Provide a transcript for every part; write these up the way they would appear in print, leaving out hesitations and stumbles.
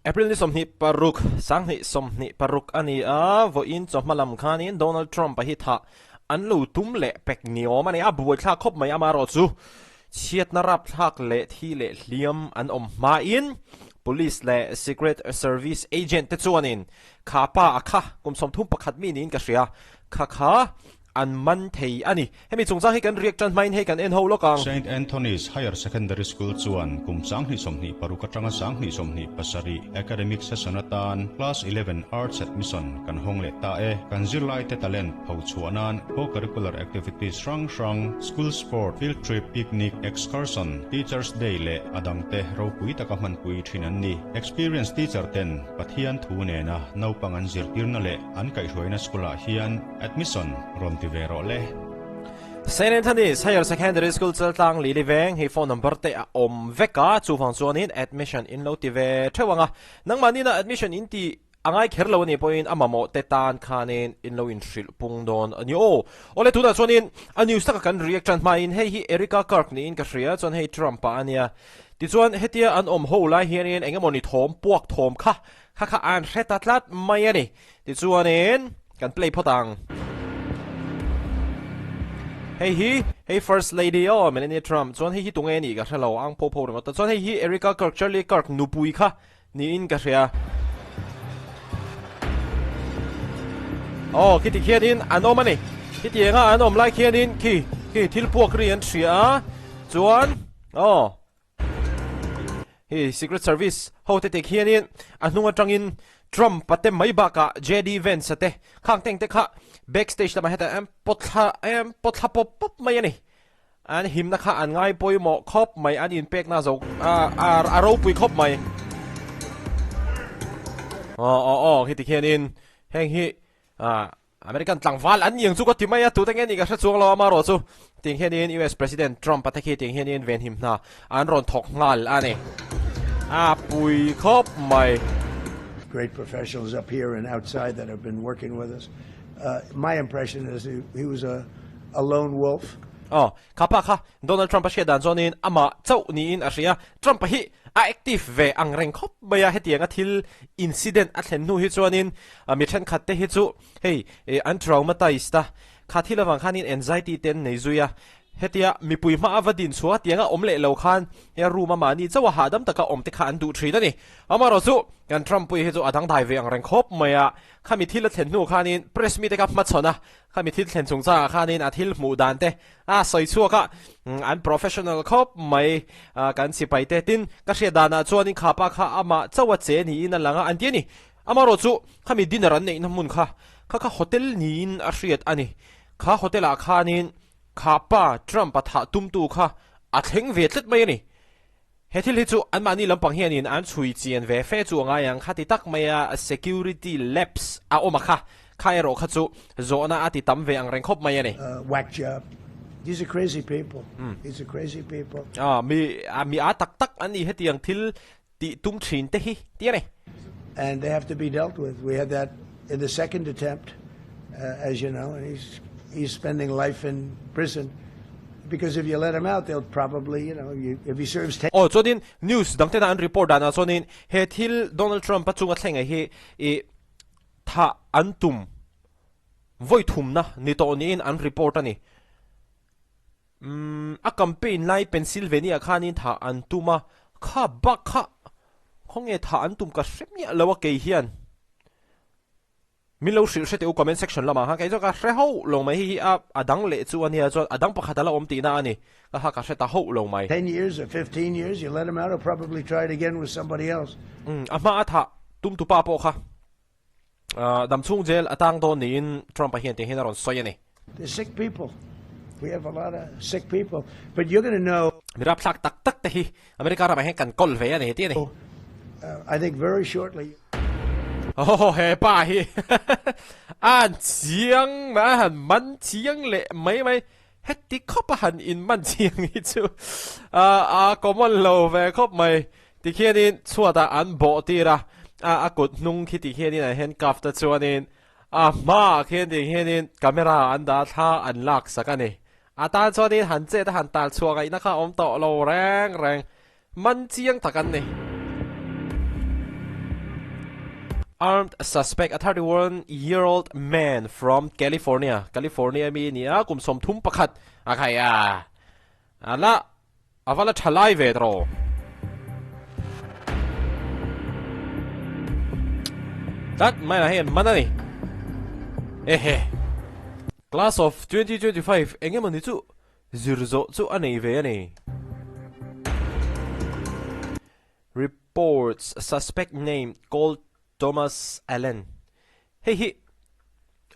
April ni 26, 2026 a ni a, vawiin chawhma lam khanin Donald Trump-a hi thah an lo tum leh pek ni awm a ni a, buaithlak khawp mai amaherawh chu chhiatna rapthlak leh thi leh hliam an awm hmain Police leh Secret Service agent te chuanin kha pa a kha kum 31 mi niin ka hria, kha kha An man thei a ni. Hemi chungchang hi kan riak tan hmain hei kan en ho lawk ang. Saint Anthony's Higher Secondary School chuan kum 2026 atanga 2027 academic session atan Class 11 Arts Admission kan hawng leh ta e. Kan zirlaite talent pho chhuah nan co-curricular activities hrang hrang, school sport, field trip, picnic, excursion, Teachers Day leh a dangte ropui taka hmanpui thin an ni. Experienced teacher ten Pathian thu nena naupang an zirtirna leh an kaihhruaina school-ah hian Admission rawn ti ve rawh le. Saint Anthony's Higher Secondary School Chaltlang Lili Veng hi phone number te a awm vek a, chuvang chuanin admission in lo ti ve theuh ang a. Nangmahni admission in ti a ngai kher lo a nih pawhin a mamawh te tan khanin in lo inhrilh pung dawn a ni aw. Awle tunah chuanin a news taka kan react tan hmain hei hi Erika Kirk niin ka hria chuan hei Trump-a a nia. Tichuan hetia an awm ho lai hianin eng emawni thawm puak thawm kha kha kha an hre ta tlat mai a ni. Tichuanin kan play phawt ang. Hei hi hei First Lady aw Melania Trump chuan hei hi tunge anih ka hre lo ang pho pho ringawt a chuan hei hi Erika Kirk Charlie Kirk nupui kha niin ka hria. Aw khiti khianin an awm a ni. Khitianga an awm lai khianin khi khi thil puak ri an hria a chuan aw. Hei Secret Service ho te tek hianin a hnung atangin Trump a te mai bakah JD Vance a te khang teng te kha backstage lamah hetah an pawt thla an pawt thla pawp pawp mai a ni. An himna kha an ngai pawimawh khawp mai an inpekna zo a ropui khawp mai. Aw aw aw heti khianin heng hi ah American tlangval an ni ang chu ka ti mai a, tute nge ni ka hre chuang lo a, amaherawh chu tiang hianin US President Trump a te khi tiang hianin venhim hna an rawn thawk nghal a ni. A pui khawp mai. Great professionals up here and outside that have been working with us. My impression is he was a a lone wolf. Aw, kha pa kha Donald Trump a hriat dan chuanin amah chauh niin a hria. Trump a hi a active ve ang reng khawp mai a, hetianga thil incident a thlen hnu hi chuanin mi thenkhat te hi chu hei an traumatized a, kha thil avang khanin anxiety te an nei zui a, hetia mipui hma a va din chhuah tianga awm leh lo khan he room a mahni chauh a hahdam taka awm te kha an duh thin a ni. Amaherawh chu kan Trump pui hi chu a dangdai ve ang reng khawp mai a, khami thil a thlen hnu khanin press mite kha hmachhawn a, Khami thil thlen chungchangah khanin a thil hmuh dan te a sawi chhuak a, an professional khawp mai kan sipai te. Tin, ka hriat danah chuanin kha pa kha amah chauh a che niin a lang a, an ti a ni. Amaherawh chu khami dinner an neihna hmun kha kha kha hotel niin a hriat a ni. Kha hotel ah khanin kha pa Trump a thah tumtu kha a thleng ve tlat mai a ni. He thil hi chu anmahni lampang hianin an chhui chian ve fe chu a ngai ang kha ti tak maia security lapse a awm a kha, kha erawh kha chu zawhna a ti tam ve ang reng khawp mai a ni. Whack job. These are crazy people. These are crazy people. Mi mi a tak tak an ni hetiang thil tih tum thin te hi ti a ni. And they have to be dealt with. We had that in the second attempt, as you know, and he's he's spending life in prison because if you let him out, they'll probably, you know, you, if he serves 10 Aw, chuanin news dang tena an report danah chuanin he thil Donald Trump a chunga thlenga hi i thah an tum vawi thumna ni tawh niin an report a ni. Umm, a campaign lai Pennsylvania khanin thah an tum a, kha bak kha khawnge thah an tum ka hre miah lo a kei hian. Min lo hrilh hre teh u comment section lamah khan kei chuan ka hre hauh lo mai hei hi a a dang leh chu a nia chuan a dang pakhat a la awm tihna a ni ka kha ka hre ta hauh lo mai. 10 years or 15 years you let him out he'll probably try it again with somebody else. Umm a hma a thah tum tu pa pawh kha dam chhung jail a tang dawn niin Trump a hian tiang hian a rawn sawi a ni. They're sick people. We have a lot of sick people. But you're going to know. Mi rapthlak tak tak te hi America ramah hian kan kawl ve a ni tih a ni. I think very shortly. Aw he pa hi an chiang mai a han man chiang leh mai mai heti khawp a han in man chiang hi chu a common lo ve khawp mai tikhianin chhuatah an bawh tir a a kut hnung khi tikhianin an handcuff te chuanin A hmaah khian tiang hianin camera an dah a thla an lak sak a ni. A tan chuanin han chet a han tal chhuah ngaihna kha a awm tawh lo reng reng. Man chiang tak an ni. Armed suspect, a 31 year old man from California, California mi a ni a, kum 31 a khai a, a la a va la tha lai ve tawh. Tlat mai lah hei an man a ni. Ehe. Class of 2025 eng emawni chu zir zawh chu a nei ve a ni. Reports suspect name Cole Thomas Allen. Hei hi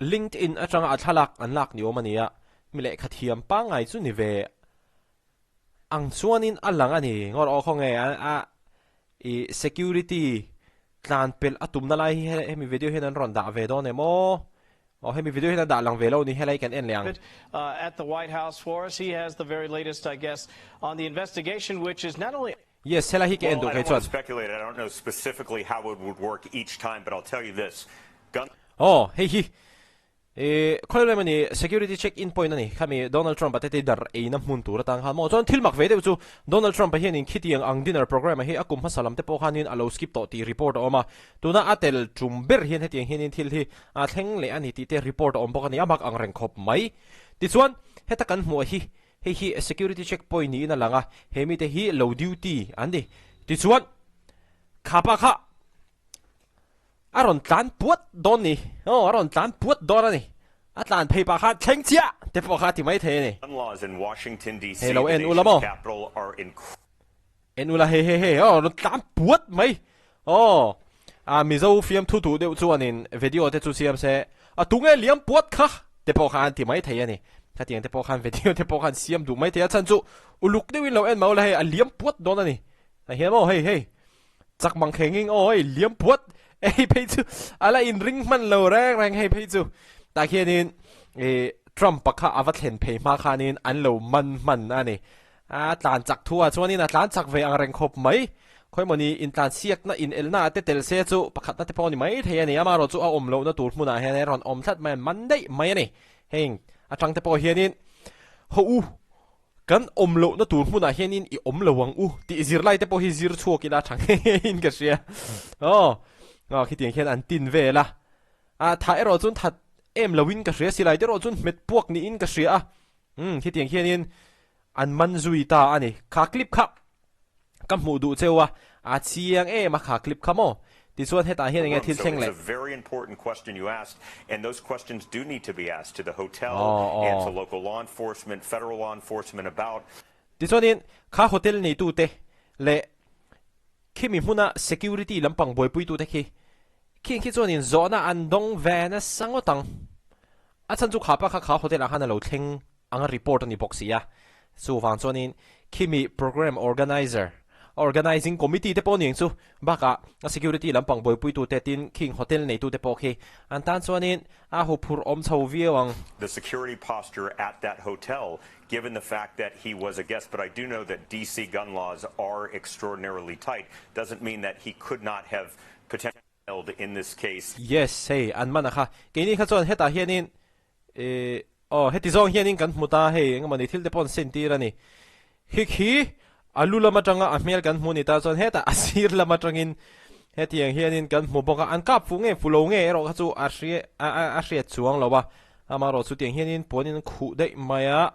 LinkedIn atanga a thlalak an lak ni awm a ni a, mi lehkha thiam pangngai chu ni ve ang chuanin a lang a ni. Ngawr aw khawnge a i security tlan pelh a tumna lai hi hemi video hian an rawn dah ve dawn em aw? Aw hemi video hian an dah lang ve lo ni helai kan en leh ang. At the White House for us. He has the very latest, I guess, on the investigation, which is not only. Yes, helai hi ka en duh kei chuan. Aw, hei hi i khawi lai mawni security check in point a ni. Khami Donald Trump a te dinner eina hmun tur atang khan maw? Chuan thil mak ve deuh chu Donald Trump a hianin khitiang ang dinner program a hi a kum hmasa lam te pawh khanin a lo skip tawh tih report a awm a. Tuna a tel tum ber hian hetiang hianin thil hi a thleng leh a ni tih te report a awm bawk a ni. A mak ang reng khawp mai. Tichuan, heta kan hmuh hi hei hi security check point niin a lang a, he mite hi lo duty an ni. Tichuan, khapa kha a rawn tlan puat dawn ni. Aw, a rawn tlan puat dawn a ni. A tlan phei pah kha thleng chiah te pawh kha a ti mai thei a ni. Hei lo en ula maw? En ula hei hei hei aw rawn tlan puat mai. Aw, a Mizo fiamthu duh deuh chuanin video te chu siam se a tunge liam puat kha te pawh kha an ti mai thei a ni. Khatiang te pawh khan video te pawh khan siam duh mai thei a chhan chu uluk deuhin lo en mah ula hei a liam puat dawn a ni. A hian maw hei hei chak mang khengin aw hei liam puat hei phei chu a la inring hman lo reng reng hei phei chu tah khianin ih Trump a kha a va thlen phei hma khanin an lo man hman a ni. A tlan chak thu ah chuanin a tlan chak ve ang reng khawp mai. Khawimawni intlan siakna inelna ah te tel se chu pakhatna te pawh a ni mai thei a ni. Amaherawh chu a awm lohna tur hmunah hian a rawn awm tlat mai a, man daih mai a ni. Heng atang te pawh hianin haw u, kan awm lohna tur hmunah hianin i awm lo ang u tih zirlai te pawh hi zir chhuak ila tha nghe nghe in ka hria. Aw, aw khitiang khian an tin vel a. A tha erawh chuan that em loin ka hria, silai te erawh chuan hmet puak niin ka hria a. Umm khitiang khianin an man zui ta a ni. Kha clip kha ka hmuh duh cheu a, a chiang em a kha clip kha maw? Tichuan hetah hian enge thil thleng leh? Aw aw. Tichuanin kha hotel neitute leh khimi hmuna security lampang buaipuitute khi khing khi chuanin zawhna an dawng ve nasa ngawt ang. A chhan chu khapa kha kha hotel ah khan a lo thleng ang a report a ni bawk si a. Chuvang chuanin khimi program organizer, organizing committee te pawh ni ang chu, bakah a security lampang buaipuitu te tin khing hotel neitu te pawh khi an tan chuanin a huphurh awm chho viau ang. The security posture at that hotel given the fact that he was a guest but I do know that DC gun laws are extraordinarily tight doesn't mean that he could not have potentially held in this case. Yes, hei an man a kha. Keini kha chuan hetah hianin ih aw heti zawng hianin kan hmu ta hei engemaw thil te pawh an sentir a ni. Khi khi a lu lam atanga a hmel kan hmu ni ta chuan hetah a sir lam atangin hetiang hianin kan hmu bawk a, an kap fuh nge fu lo nge erawh kha chu a hria a hriat chuang lo a, amaherawh chutiang hianin puanin an khuh daih mai a.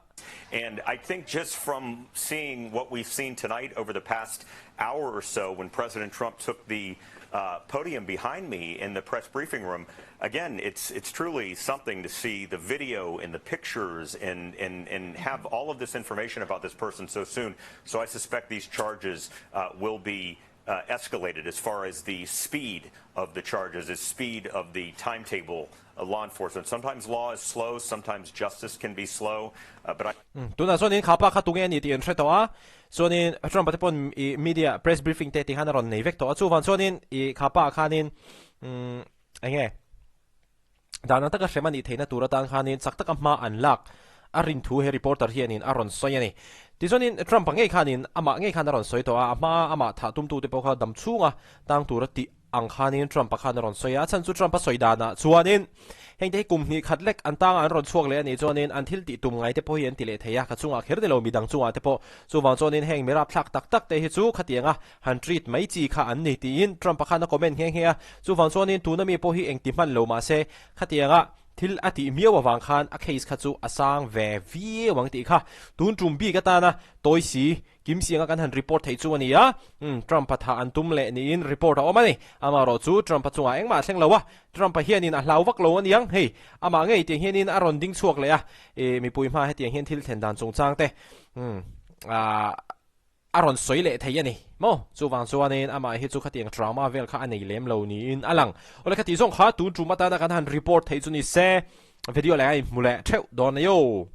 And I think just from seeing what we've seen tonight over the past hour or so when President Trump took the uh, podium behind me in the press briefing room, again, it's it's truly something to see the video and the pictures and, and, and have all of this information about this person so soon. So I suspect these charges uh, will be uh, escalated as far as the speed of the charges, the speed of the timetable of law enforcement. Sometimes law is slow, sometimes justice can be slow, uh, but I. Tunah chuanin kha pa kha tunge a ni tih an hre tawh a, chuanin Trump-a te pawn i media press briefing te tih khan a rawn nei vek tawh a, chuvang chuanin i kha pa khanin umm eng nge dan ang taka hrem a nih theihna tur atan khanin chak taka hma an lak a rin thu he reporter hianin a rawn sawi a ni. Tichuanin Trump-a ngei khanin amah ngei khan a rawn sawi tawh a, a hma amah thah tumtute pawh kha dam chhunga tang tura tih ang khanin Trump-a khan a rawn sawi a, a chhan chu Trump-a sawi danah chuanin. Heng te hi kum hnih khat lek an tanga an rawn chhuak leh a nih chuanin an thil tih tum ngai te pawh hi an ti leh thei a, ka chungah kher ni lo midang chungah te pawh. Chuvang chuanin heng mi rapthlak tak tak te hi chu khatianga han treat mai chi kha an ni tiin Trump-a khan a comment nghe nghe a. Chuvang chuanin tuna mi pawh hi engti hman lo mahse khatianga thil a tih miau avang khan a case kha chu a sang ve viau ang tih kha tun tum bik atana tawi si Kim Sianga kan han report theih chu a ni a, umm Trump-a thah an tum leh niin report a awm a ni. Amaherawh chu Trump-a chungah engmah a thleng lo a, Trump-a hianin a hlau vak lo a niang, hei amah ngei tiang hianin a rawn ding chhuak leh a, ih mipui hma hetiang hian thil thlen dan chungchang te umm ah a rawn sawi leh thei a ni maw? Chuvang chuanin amah hi chu khatiang trauma vel kha a nei lem lo niin a lang. Awle khati zawng kha tun tum atana kan han report theih chu ni se, video leh a inhmu leh theuh dawn a yo.